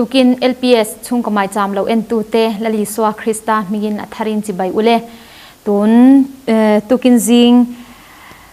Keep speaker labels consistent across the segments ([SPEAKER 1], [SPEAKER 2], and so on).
[SPEAKER 1] Tukin LPS chhungkaw maicham lo entute Lal Isua Krista hmingin a tharin chibai ule. Tun tukin zing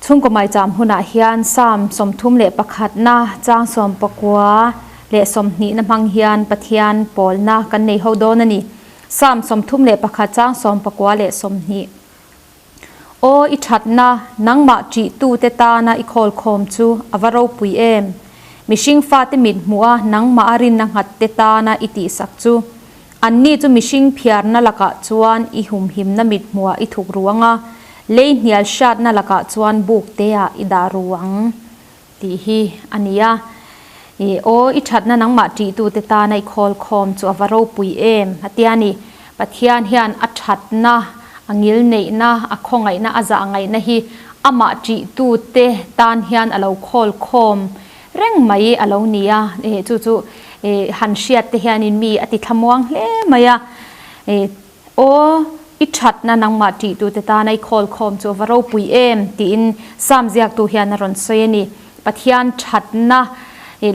[SPEAKER 1] chhungkaw maicham hunah hian Psalm 31na chang 19 leh 20na hmang hian Pathian pawlna kan nei ho dawn a ni. Psalm 31 chang 19 leh 20. Aw i thatna, nangmah ṭihtute tana i khawlkhawm chu a va ropui em! Mihring fate mit hmuha nangmah a rinna nghatte tana i tihsak chu. Anni chu mihring phiarna lakah chuan i humhimna mit hmuhah i thuk ru ang a, lei hnial hriatna lakah chuan buk teah i dah ru ang tih hi a ni a. Aw i thatna nangmah ṭihtute tana i khawlkhawm chu a va ropui em! a ti a ni. Pathian hian a thatna, a ngilneihna, a khawngaihna, a zahngaihna hi amah ṭihtute tan hian a lo khawlkhawm reng mai a lo ni a. Chu chu han hriat te hianin mi a ti thlamuang hle mai a. Aw, i thatna nangmah ṭihtute tana i khawlkhawm chu a va ropui em! tiin Psalm ziaktu hian a rawn sawi a ni. Pathian thatna,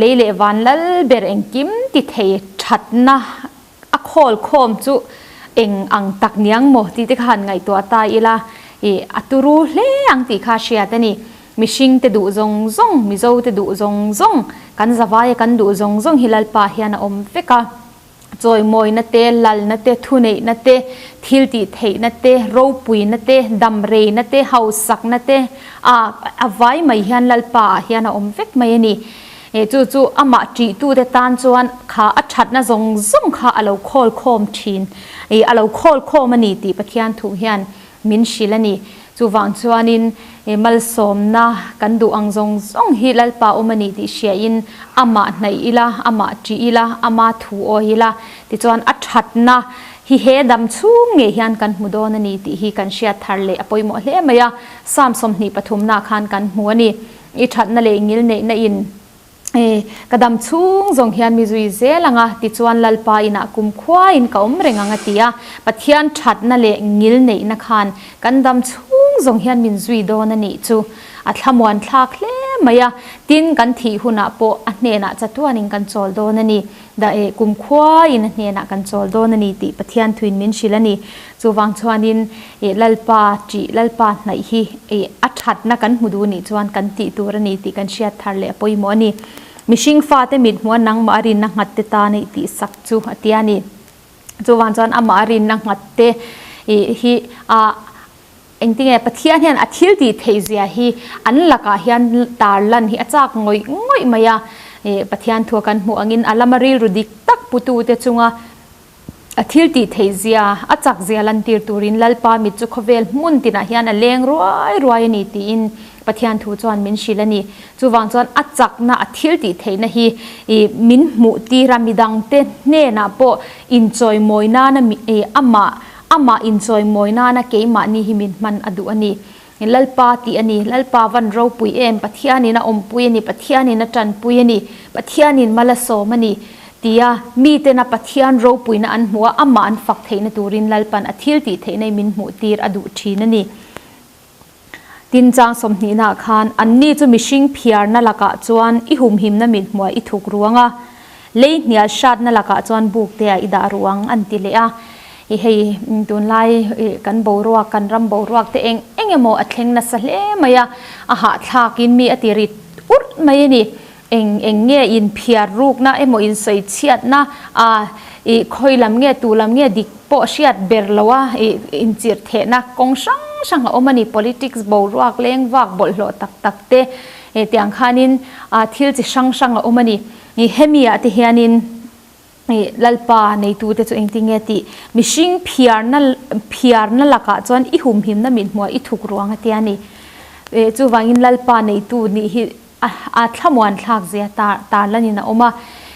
[SPEAKER 1] lei leh van lal ber engkim ti thei thatna A khawl khawm chu eng ang tak niang maw tih te kha han ngaihtuah ta ila, ih a turu hle ang tih kha a hriat a ni. Mihring te duh zawng zawng, Mizo te duh zawng zawng, kan zavaia kan duh zawng zawng hi Lalpa hian a awm vek a. Chawimawina te, lalna te, thuneihna te, thil tih theihna te, ropuina te, damreina te, hausakna te, a a vai mai hian Lalpa ah hian a awm vek mai a ni. He chu chu amah ṭihtute tan chuan kha a ṭhatna zawng zawng kha a lo khawl khawm ṭhin, ih a lo khawl khawm a ni tih Pathian thu hian min hrilh a ni. Chuvang chuanin malsawmna kan duh ang zawng zawng hi Lalpa awm a ni tih hriain amah hnaih ila, amah ṭih ila, ama thu awi ila, tichuan a ṭhatna hi he dam chhung ngei hian kan hmu dawn a ni tih hi kan hriat thar leh a pawimawh hle mai a, Psalm 23 nah khan kan hmu a ni. I thatna leh ngilneihna in e ka dam chhung zawng hian mi zui zel ang a, tichuan Lalpa inah kumkhua in ka awm reng ang a ti a. Pathian thatna leh ngilneihna khan kan dam chhung zawng hian min zui dawn a nih chu a thlamuan thlak hle mai a, tin kan thih hunah pawh a hnenah chatuanin kan chawl dawn a ni. Dah e, kumkhua in a hnenah kan chawl dawn a ni tih Pathian thuin min hrilh a ni. Chuvang chuanin e Lalpa ṭih, Lalpa hnaih hi e a ṭhatna kan hmu duh nih chuan kan tih tur a ni tih kan hriat thar leh a pawimawh a ni. Mihring fate mit hmuh a nangmah a rinna nghat te tan a i tih sak chu a tia a ni. Chuvang chuan amah a rinna nghat te e hi a Engtinge Pathian hian a thil tih theih zia hi an lakah hian tar lan hi a chak ngawih ngawih mai a, Pathian thua kan hmuh angin a lama rilru dik tak putute chunga a thil tih theih zia, a chak zia lantir turin Lalpa mit chu khawvel hmun tinah hian a leng ruai ruai a ni tiin Pathian thu chuan min hrilh a ni. Chuvang chuan a chakna, a thil tih theihna hi min hmuh tir a, midangte hnenah pawh inchawimawi nana amah Amah inchawimawi nana keimahni hi min hman a duh a ni. Lalpa tih a ni. Lalpa van ropui em? Pathianin a awmpui a ni. Pathianin a tanpui a ni. Pathianin mal a sawm a ni. Tia mitena Pathian ropuina an hmuh a, amah an fak theihna turin Lalpan a thil tih theihna hi min hmuh tir a duh thin a ni. Tin chang 20 nah khan anni chu mihring phiarna lakah chuan i humhimna mit hmuah i thuk ruang a, lei hnial hratna lakah chuan buk te ah i dah ruang an ti leh a. I hei tunlai kan boruak, kan ram boruak te eng eng emaw a thleng nasa hle mai a, a hahthlakin mi a ti rit urh mai a ni. Eng eng nge in phiar rukna emaw in sawi chhiatna a i khawi lam nge tu lam nge dik pawh hriat ber lo a i inchirh thehna kawng hrang hrang a awm a ni. Politics boruak leng vak bawlhhlawh tak tak te e tiang khanin a thil chi hrang hrang a awm a ni. I hemi ah te hianin i Lalpa neitute chu engtin nge tih mihring phiarna phiarna lakah chuan i humhimna mithmuh i thuk ruang a tia ni. E chuvangin Lalpa neitu nih hi A thlamuan thlak zia tarlanin a awm a,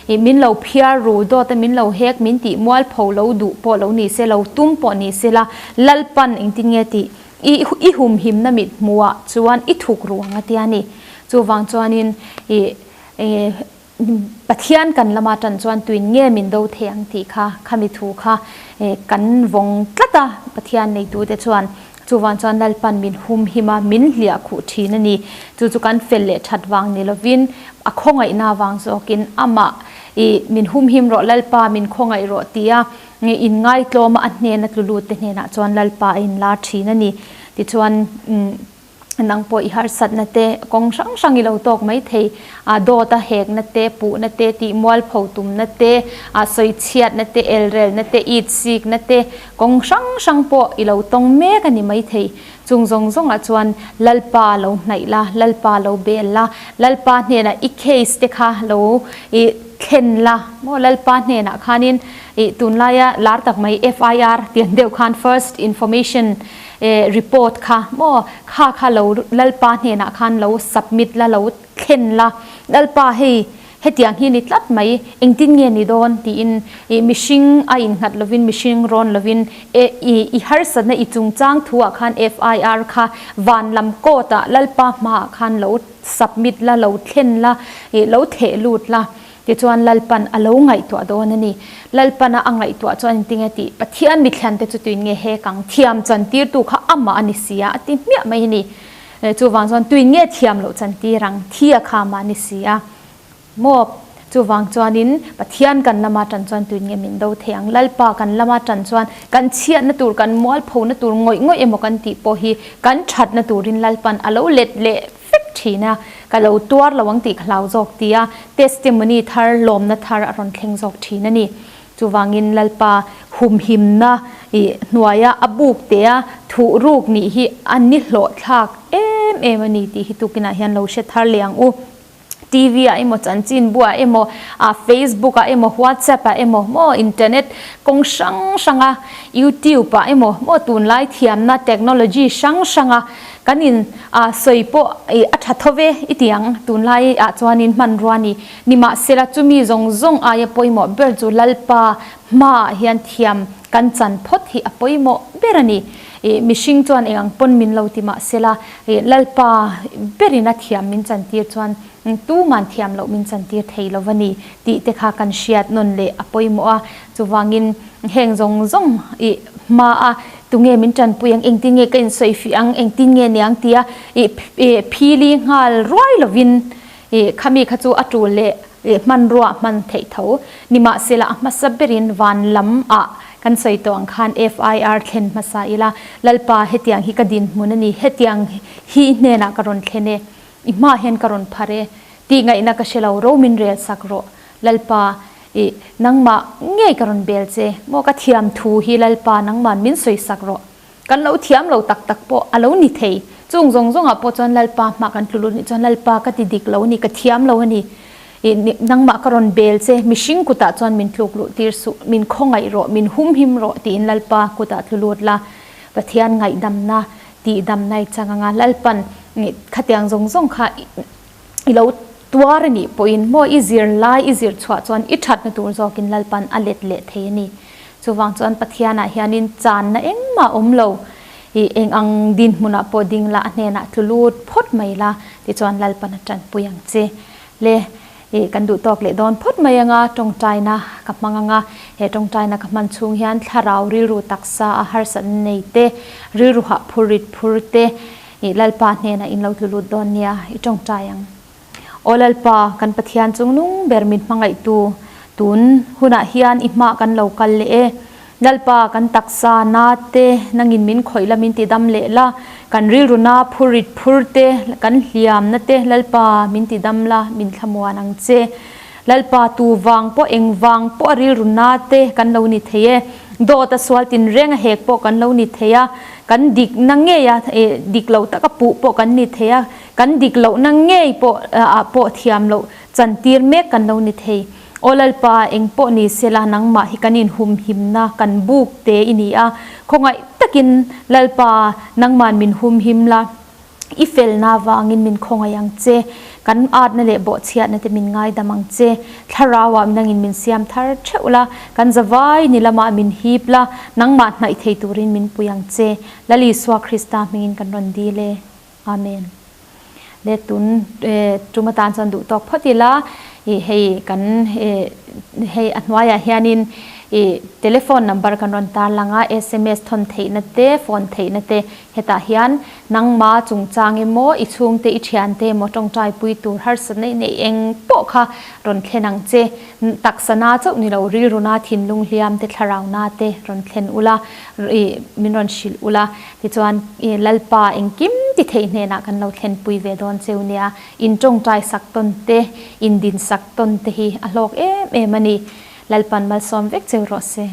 [SPEAKER 1] ih min lo phiar ru dawt a, min lo hek, min tih mualpho lo duh pawh lo ni se, lo tum pawh ni se la, Lalpan engtin nge tih i i humhimna mit hmuhah chuan i thuk ru ang a tia ni. Chuvang chuanin ih Pathian kan lama tan chuan tuin nge min do thei ang tih kha khami thu kha kan vawng tlat a, Pathian neitute chuan Chuvang chuan Lalpan min hum him a, min hliah khuh thin a ni. Chu chu kan fel leh that vang ni lovin, a khawngaihna vang zawkin amah I min humhim rawh Lalpa, min khawngaih rawh tia inngaitlawma a hnena tlu lut te hnenah chuan Lalpa a inlar thin a ni. Tichuan nang pawh i harsatna te kawng hrang hrang i lo tawk mai thei. A dawt a hekna te, puhna te, tih mualpho tumna te, a sawichhiatna te, elrelna te, itsikna te, kawng hrang hrang pawh i lo tawng mek a ni mai thei. Chung zawng zawngah chuan Lalpa lo hnaih la, Lalpa lo bel la, Lalpa hnenah i case te kha lo i thlen la maw? Lalpa hnenah khanin i tunlaia lar tak mai FIR tiang deuh khan First Information Report kha maw kha kha lo Lalpa hnenah khan lo submit la, lo thlen la. Lalpa hei Hetiang hi ni tlat mai, engtin nge ni dawn tiin i mihring a innghat lovin mihring rawn lovin e i i harsatna i chungchang thuah khan FIR kha van lam court ah Lalpa hmaah khan lo submit la, lo thlen la, i lo theh lut la tichuan Lalpan a lo ngaihtuah dawn a ni. Lalpana a ngaihtuah chuan engtin nge tih Pathian mithian te chu tuin nge he kang thiam chantirtu kha amah a ni sia a ti hmiah mai a ni. Chuvang chuan tuin nge thiam loh chantir ang thi a kha mah ni si a maw? Chuvang chuanin Pathian kan lama tan chuan tuin nge min do thei ang? Lalpa kan lama tan chuan kan chhiatna tur, kan mualphona tur ngawih ngawih emaw kan tih pawh hi kan thatna turin Lalpan a lo let leh vek thin a, ka lo tuar lo ang tih ka hlau zawk tia testimony thar, lawmna thar a rawn thleng zawk thin a ni. Chuvangin Lalpa humhimna i hnuaia a buk tea thuh ruk nih hi a ni hlawhthlak em em a ni tih hi tukinah hian lo hre thar leh ang u. TV ah emaw, chanchinbu ah emaw, Facebook ah emaw, WhatsApp ah emaw, maw internet kawng hrang hranga, YouTube ah emaw, maw tunlai thiamna technology hrang hranga kan in sawi pawh a tha tho ve i ti ang. Tunlai ah chuanin hmanrua ni. Nimahsela, chumi zawng zawng aia pawimawh ber chu Lalpa hmaah hian thiam kan chan phawt hi a pawimawh ber a ni. Ih, mihring chuan eng ang pawn min lo ti mahsela, ih, Lalpa berin a thiam min chantir chuan tuman thiam loh min chantir thei lo va ni tih te kha kan hriat nawn leh a pawimawh a. Chuvangin heng zawng zawng ih hmaa tunge min tanpui ang, engtin nge ka insawifiah ang, engtin nge niang tia ih, ih, phili nghal ruai lovin I khami kha chu a tul leh hmanrua hman theih tho. Nimahsela a hmasa berin van lam ah kan sawi tawh ang khan FIR thlen hmasa ila, Lalpa hetiang hi ka dinhmun a ni, hetiang hi i hnenah ka rawn thlen e, i hma hian ka rawn phar e, tih ngaihna ka hre lo, ro min rel sak rawh. Lalpa, i nangmah ngei ka rawn bel che, maw ka thiam thu hi Lalpa nangman min sawi sak rawh. Kan lo thiam lo tak tak pawh a lo ni thei. Chung zawng zawngah pawh chuan Lalpa hmah kan tlu lut nih chuan Lalpa ka ti dik lo a ni, ka thiam lo a ni. Ih nangmah ka rawn bel che, mihring kutah chuan min tluk luh tir suh, min khawngaih rawh, min humhim rawh tiin Lalpa kutah tlu lut la. Pathian ngaihdamna, tihdamna i chang anga Lalpan khatiang zawng zawng kha i lo tuar a nih pawhin maw i zir lai i zir chhuah chuan i thatna tur zawkin Lalpan a let leh thei a ni. Chuvang chuan Pathianah hianin channa engmah awm lo, i eng ang dinhmunah pawh ding la a hnenah tlu lut phawt mai la tichuan Lalpan a tanpui ang che. Le, i kan duh tawk leh dawn phawt mai anga tawngtaina ka hmang anga he tawngtaina ka hman chhung hian thlarau rilru taksa a harsatna nei te, rilru hah phur rit phur te, I Lalpa hnenah in lo tlu lut dawn nia, i tawngtai ang. Aw Lalpa, kan Pathian chungnung ber min hmangaihtu, tun hunah hian i hmah kan lo kal leh e. Lalpa, kan taksa na te nangin min khawih la min ti dam leh la, kan rilru na phurit phur te, kan hliam na te Lalpa min ti dam la, min thlamuan ang che. Lalpa tu vang pawh eng vang pawh a rilru na te kan lo ni thei e, dawt a sual tinreng a hek pawh kan lo ni thei a, kan dik na ngei a dik loh taka puh pawh kan ni thei a, kan dik loh na ngei pawh ah pawh thiam loh chantir mek kan lo ni thei. Aw Lalpa eng pawh ni sela nangmah hi kan inhumhimna kan buk te i ni a, khawngaih takin Lalpa nangman min humhim la. I felna vangin min khawngaih ang che, kan atna leh bawhchhiatna te min ngaidam ang che. Thlarauah nangin min siam thar theuh la, kan zavai ni lamah min hip la, nangmah hnaih thei turin min pui ang che. Lal Isua Krista hmingin kan rawn dil e. Amen. Le tun tum atan chuan duh tawk phawt ila, i hei kan hei a hnuaiah hianin. I telephone number kan rawn tarlang a, sms thawn theihna te, phone theihna te hetah hian nangma chungchang emaw, i chhungte, i thiante emaw tawngtai pui tur harsatna i neih eng pawh kha rawn thlen ang che. Taksa na chauh ni lo, rilru na, thinlung hliam te, thlarau na te rawn thlen ula, i min rawn hrilh ula. Tichuan i Lalpa engkim ti theih hnenah kan lo thlenpui ve dawn cheu nia. In tawngtai sak tawn te, in din sak tawn te hi a hlawk em em a ni. Lalpan malsawm vek cheu rawh se.